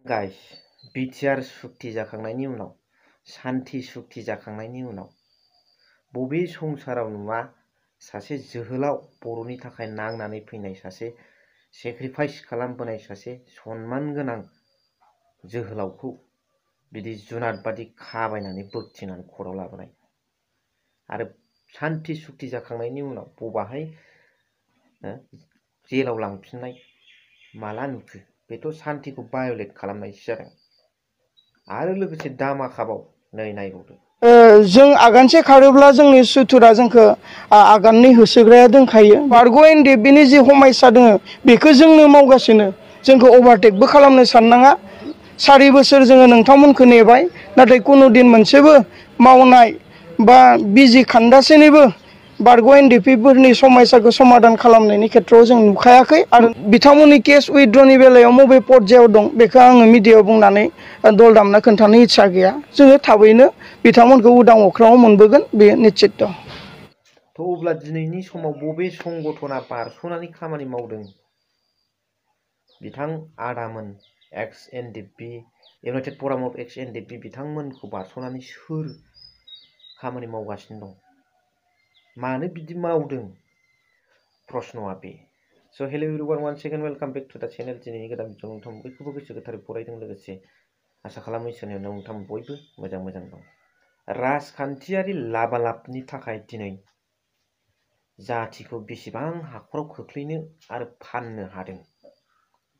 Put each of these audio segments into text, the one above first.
Guys BTR सुक्ति जाखांनायनि उनाव शान्ति सुक्ति जाखांनायनि उनाव बबे संसाराव नुवा सासे जोहोलाव बर'नि थाखाय नांनानै फैनाय सासे सेक्रिफाइस खालामबोनाय सासे सन्मान गोनां जोहोलावखौ बिदि जुनाद बादि खाबायनानै बोगथिंनानै खरआव लाबोनाय आरो शान्ति सुक्ति जाखांनायनि उनाव बबाहाय जेलाव लांफिननाय माला नुखो बेथ' शान्तिखौ भायलेट खालामनायसो जादों आरो लोगोसे दामाखाबाव नै नायबावदो जों आगानसे खारोब्ला जोंनि सुथुरा जोंखौ आगाननै होसोग्राया दंखायो बारग' एनडिएफबिनि जि हमायसा दङ बेखौ जोंनो मावगासिनो जोंखौ अभारटेकबो खालामनो साननाङा 4 बोसोर जोङो नोंथांमोनखौ नेबाय नाथाय कुनु दिन मोनसेबो मावनाय बा बिजि खान्दासेनिबो बारग' एनडिएफबिफोरनि समयसाखौ समाधान खालामनायनि खेत्रआव जों नुखायाखै आरो बिथांमोननि केस उइथड्रनि बेलायाव बबे पर्यायाव दं बेखौ आङो मिडियायाव बुंनानै दल दामना खोन्थानो इच्छा गैया जोङो थाबैनो बिथांमोनखौ उदां अख्राङाव मोनबोगोन बेयो निश्चित। अब्ला दिनैनि समाव बबे संगठना बारस'नानै खामानि मावदों बिथां आदामोन ex NDFB united forum of ex NDFB बिथांमोनखौ बारस'नानै सोर खामानि मावगासिनो दं मानो बिदि मावदों प्रश्नआ बे। स' hello everyone one second welcome back to द चेनेल दिनैनि गोदान भिडिअ नोंथां बयखौबो गोसो गोथारै फरायदों लोगोसे आसा खालामो इसोरनि नोंथां बयबो मोजां दं। राजखान्थियारि लाबालाबनि थाखाय दिनै जाथिखौ बेसेबां हाखराव खोख्लैनो आरो फाननो हादों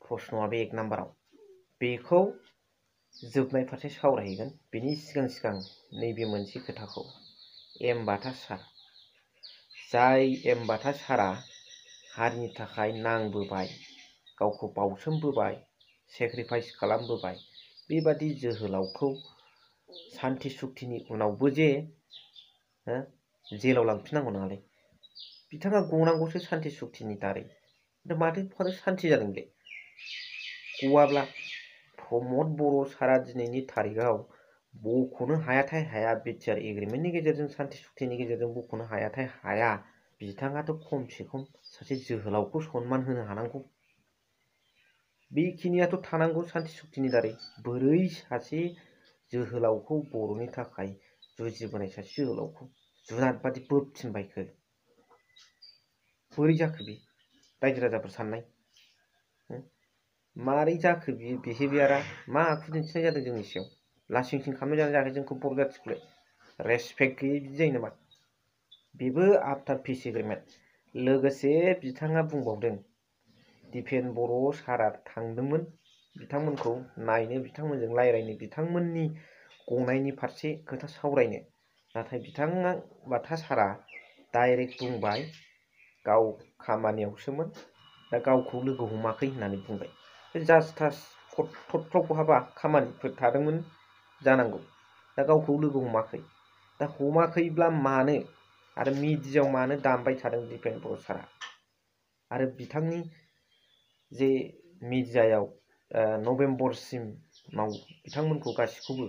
प्रश्नआ बे 1 नाम्बाराव बेखौ जोबनाय फारसे सावरायहैगोन बेनि सिगां नैबे मोनसे खोथाखौ एमबाथा सार जाय एमबाथा सारा हारिनि थाखाय नांबोबाय गावखौ बावसोमबोबाय सेक्रिफाइस खालामबोबाय बेबादि जोहोलावखौ शान्ति सुक्तिनि उनावबो जे जेलाव लांफिननांगौ नङालै बिथाङा गनांगौसो शान्ति सुक्तिनि दारै माथो शान्ति जादों बे गवाब्ला प्रमद बर' सारा दिनैनि तारिखआव बख'नो हायाथाय हाया बिटिआर एग्रिमेन्टनि गेजेरजों शान्ति सुक्तिनि गेजेरजों बख'नो हायाथाय हाया बिथाङाथ' खमसे खम सासे जोहोलावखौ सनमान होनो हानांगौ बेखिनियाथ' थानांगौ शान्ति सुक्तिनि दारै बोरै सासे जोहोलावखौ बर'नि थाखाय जुजिबोनाय सासे जोहोलावखौ जुनाद बादि बोबथिंबायखो बोरै जाखो बे रायजो राजाफोर साननाय मारै जाखो बे बिहेभियारा मा आखु दिन्थिनाय जादों जोंनि सायाव लासिंसिं खालामनाय जादों जोंखौ बर' जाथिखौलाय रेसपेक्ट गैयै बिदि जायो नामा बेबो आफ्टार पिस एग्रिमेन्ट लोगोसे बिथाङा बुंबावदों दिपेन बर' सारा थांदोंमोन बिथांमोनखौ नायनो बिथांमोनजों रायज्लायनो बिथांमोननि गनायनि फारसे खोथा सावरायनो नाथाय बिथाङा बाथा सारा डाइरेक्ट बुंबाय गाव खामानियावसोमोन दा गावखौ लोगो हमाखै होननानै बुंबाय जास्ट थथ्राव बहाबा खामानिफोर थादोंमोन जानांगौ दा गावखौ लोगो हमाखै दा हमाखैब्ला मानो आरो मिडियायाव मानो दामबाय थादों दिपेन बर' सारा आरो बिथांनि जे मिडियायाव नभेम्बरसिम बिथांमोनखौ गासिखौबो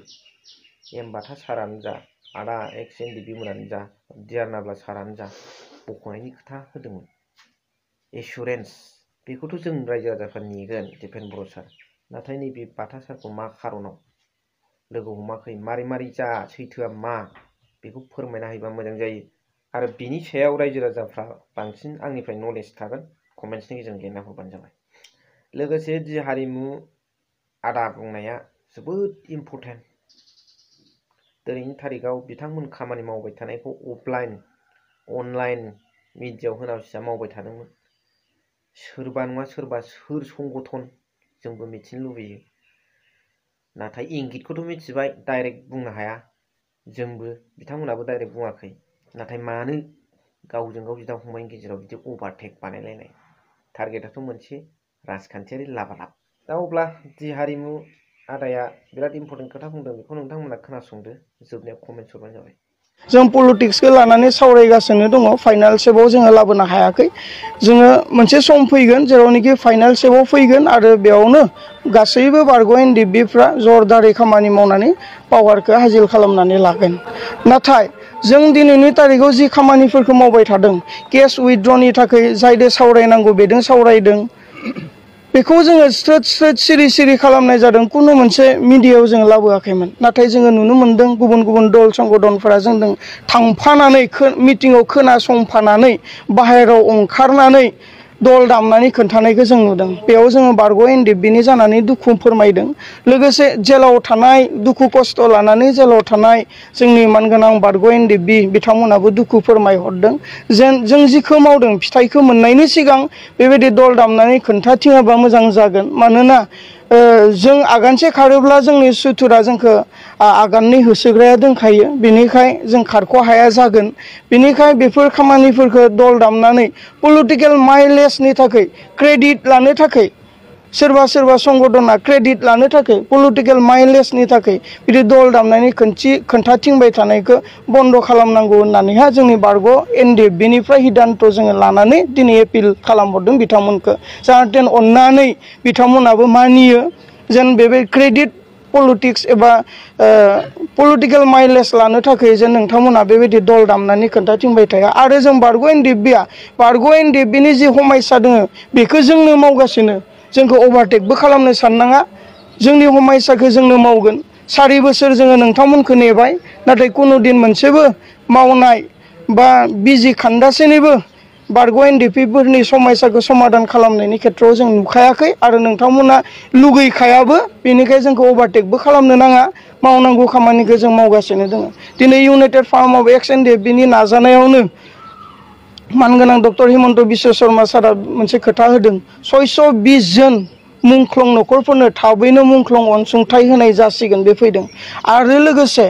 एमबाथा सारानो जा आदा एक्स एनडिएफबि मोनानो जा डिआर नाब्ला सारानो जा बख'नायनि खोथा होदोंमोन एसुरेन्स बेखौथ' जों रायजो राजाफ्रा नेगोन दिपेन बर' सार नाथाय नैबे बाथा सारखौ मा खारनाव लोगो हमाखै मारै जा सैथोआ मा बेखौ फोरमायना होयोबा मोजां जायो आरो बिनि सायाव रायजो राजाफ्रा बांसिन आंनिफ्राय नलेज थागोन कमेन्ट्सनि गेजेरजों लिरना हरबानो जाबाय। लोगोसे जि हारिमु आदा बुंनाया जोबोद इम्परटेन्ट दिनैनि तारिखआव बिथांमोन खामानि मावबाय थानायखौ अफलाइन अनलाइन मिडियायाव होनासिया मावबाय थादोंमोन सोरबा नङा सोरबा सोर संगठन जोंबो मिथिनो लुबैयो नाथाय इंगितखौथ' मिथिबाय डाइरेक्ट बुंनो हाया जोंबो बिथांमोनाबो डाइरेक्ट बुङाखै नाथाय मानो गावजों गाव बिदा फंबायनि गेजेराव बिदि अभारटेक बानायलायनाय टारगेटआथ' मोनसे राजखान्थियारि लाबालाब दा अब्ला जि हारिमु आदाया बिराद इम्परटेन्ट खोथा बुंदों बेखौ नोंथांमोना खोनासंदो जोबनायाव कमेन्ट्स हरबानो जाबाय। जों पलिटिक्सखौ लानानै सावरायगासिनो दङ फाइनाल स्टेपआव जोङो लाबोनो हायाखै जोङो मोनसे सम फैगोन जेरावनोखि फाइनाल स्टेपआव फैगोन आरो बेयावनो गासैबो बारग' एनडिएफबिफ्रा जरदारै खामानि मावनानै पावारखौ हासिल खालामनानै लागोन नाथाय जों दिनैनि तारिखआव जि खामानिफोरखौ मावबाय थादों केस उइथड्रनि थाखाय जायदो सावरायनांगौ बेदों सावरायदों बेखौ जोङो स्रोद स्रोद सिरि सिरि खालामनाय जादों कुनु मोनसे मिडियायाव जों लाबोआखैमोन नाथाय जोङो नुनो मोन्दों गुबुन गुबुन दल संगठनफोरा जोंजों थांफानानै मिटिंआव खोनासंफानानै बाहेरायाव ओंखारनानै दल दामनानै खोन्थानायखौ जों नुदों बेयाव जोङो बारग' एनडिएफबिनि जानानै दुखु फोरमायदों लोगोसे जेलाव थानाय दुखु खस्थ' लानानै जेलाव थानाय जोंनि मानगोनां बारग' एनडिएफबि बिथांमोनाबो दुखु फोरमायहरदों जेन जों जिखौ मावदों फिथाइखौ मोननायनि सिगां बेबायदि दल दामनानै खोन्थाथिङोबा मोजां जागोन मानोना जों आगानसे खारोब्ला जोंनि सुथुरा जोंखौ आगाननै होसोग्राया दंखायो बेनिखाय जों खारख' हाया जागोन बेनिखाय बेफोर खामानिफोरखौ दल दामनानै पलिटिकेल माइलेजनि थाखाय क्रेडिट लानो थाखाय सोरबा सोरबा संगठना क्रेडिट लानो थाखाय पलिटिकेल माइलेजनि थाखाय बिदि दल दामनानै खोन्थाथिंबाय थानायखौ बन्द' खालामनांगौ होननानैहा जोंनि बारग' एनडिएफबिनिफ्राय हिदान्त' जोङो लानानै दिनै एपिल खालामहरदों बिथांमोनखौ जाहाथे अननानै बिथांमोनाबो मानियो जेन बे क्रेडिट पलिटिक्स एबा पलिटिकेल माइलेज लानो थाखाय जेन नोंथांमोना बेबायदि दल दामनानै खोन्थाथिंबाय थाया आरो जों बारग' एनडिएफबिनि जि हमायसा दङ बेखौ जोंनो मावगासिनो जोंखौ अभारटेकबो खालामनो साननाङा जोंनि हमायसाखौ जोंनो मावगोन 4 बोसोर जोङो नोंथांमोनखौ नेबाय नाथाय कुनु दिन मोनसेबो मावनाय बा बिजि खान्दासेनिबो बारग' एनडिएफबिफोरनि समस्याखौ समाधान खालामनायनि खेथ्रआव जों नुखायाखै आरो नोंथांमोना लुगैखायाबो बेनिखायनो जोंखौ अभारटेकबो खालामनो नाङा मावनांगौ खामानिखौ जों मावगासिनो दङ दिनै इउनाइटेड फार्म अफ एक्स एनडिएफबिनि नाजानायावनो मानगोनां डक्टर हिमन्त बिश्व शर्मा सारा मोनसे खोथा होदों 620 जन मुंख्लं न'खरफोरनो थाबैनो मुंख्लं अनसुंथाइ होनाय जासिगोन बे फैदों आरो लोगोसे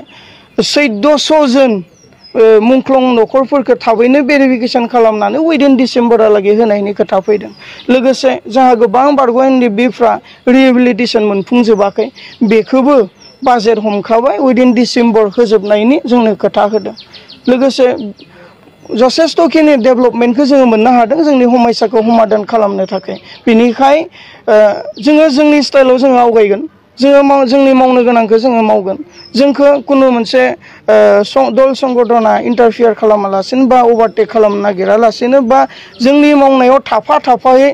1400 जन मुंख्लं न'खरफोरखौ थाबैनो भेरिफिकेसन खालामनानै उइदिन डिसेम्बरहालागै होनायनि खोथा फैदों लोगोसे जोंहा गोबां बारग' एनडिएफबिफ्रा रिहेबिलिटेसन मोनफुंजोबाखै बेखौबो बाजेट हमखाबाय उइदिन डिसेम्बर होजोबनायनि जोंनो खोथा होदों लोगोसे जथेस्थ'खिनि डेभेलपमेन्टखौ जोङो मोननो हादों जोंनि हमायसाखौ समाधान खालामनो थाखाय बेनिखाय जोङो जोंनि स्टाइलाव जोङो आवगायगोन जोंनि मावनो गोनांखौ जोङो मावगोन जोंखौ कुनु मोनसे दल संगठना इन्टारफियार खालामालासिनो बा अभारटेक खालामनो नागिरालासिनो बा जोंनि मावनायाव थाफायै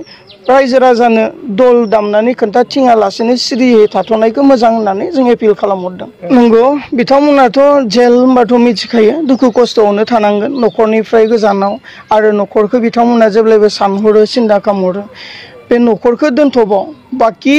रायजो राजानो दल दामनानै खोन्थाथिङालासिनो सिरियै थाथ'नायखौ मोजां होननानै जों एपिल खालामहरदों नंगौ बिथांमोनाथ' जेल होनबाथ' मिथिखायो दुखु खस्थ'आवनो थानांगोन न'खरनिफ्राय गोजानाव आरो न'खरखौ बिथांमोना जेब्लायबो सानहरो सिन्था खालामहरो बे न'खरखौ दोनथ'बाव बाखि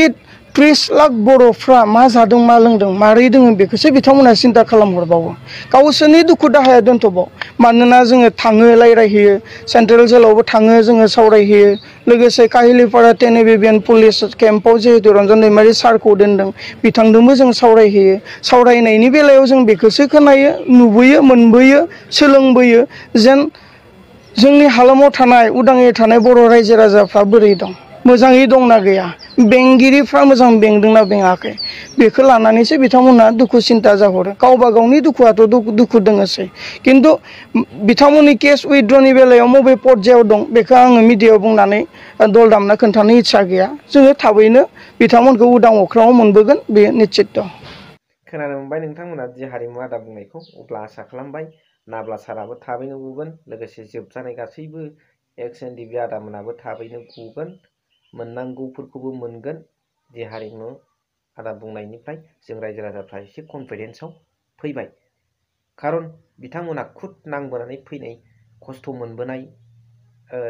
30 लाख बर'फ्रा मा जादों मा लोंदों मारै दोङो बेखौसो बिथांमोना सिन्था खालामहरबावो गावसोरनि दुखु दाहाया दोनथ'बाव मानोना जोङो थाङो रायज्लायहैयो सेन्ट्रेल जेलावबो थाङो जोङो सावरायहैयो लोगोसे काहिलिपारा टेनिबिबियान पुलिस केम्पआव जिहेतु रन्जन दैमारि सारखौ दोनदों बिथांजोंबो जों सावरायहैयो सावरायनायनि बेलायाव जों बेखौसो खोनायो नुबोयो मोनबोयो सोलोंबोयो जेन जोंनि हालामाव थानाय उदाङै थानाय बर' रायजो राजाफ्रा बोरै दं मोजाङै दंना गैया बेंगिरिफ्रा मोजां बेंदोंना बेङाखै बेखौ लानानैसो बिथांमोना दुखु सिन्था जाहरो गावबा गावनि दुखुआथ' दुखु दङसै खिन्थु बिथांमोननि केस उइथड्रनि बेलायाव बबे पर्यायाव दं बेखौ आङो मिडियायाव बुंनानै दल दामना खोन्थानो इच्छा गैया जोङो थाबैनो बिथांमोनखौ उदां अख्राङाव मोनबोगोन बेयो निश्चित खोनानो मोनबाय नोंथांमोना जि हारिमु आदा बुंनायखौ अब्ला आसा खालामबाय नाब्ला साराबो थाबैनो गगोन लोगोसे जोबजानाय गासैबो एक्स एनडिएफबि आदामोनाबो थाबैनो गगोन मोननांगौफोरखौबो मोनगोन जि हारिमु आदा बुंनायनिफ्राय जों रायजो राजाफ्रा एसे कनफिडेन्सआव फैबाय खारन बिथांमोना खुद नांबोनानै फैनाय खस्थ' मोनबोनाय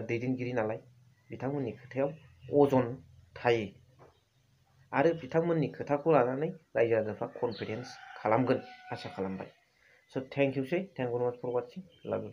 दैदेनगिरि नालाय बिथांमोननि खोथायाव अजन थायो आरो बिथांमोननि खोथाखौ लानानै रायजो राजाफ्रा कनफिडेन्स खालामगोन आसा खालामबाय स' थेंक इउसै थेंक इउ वेरी माच फर वाचिं लाभ इउ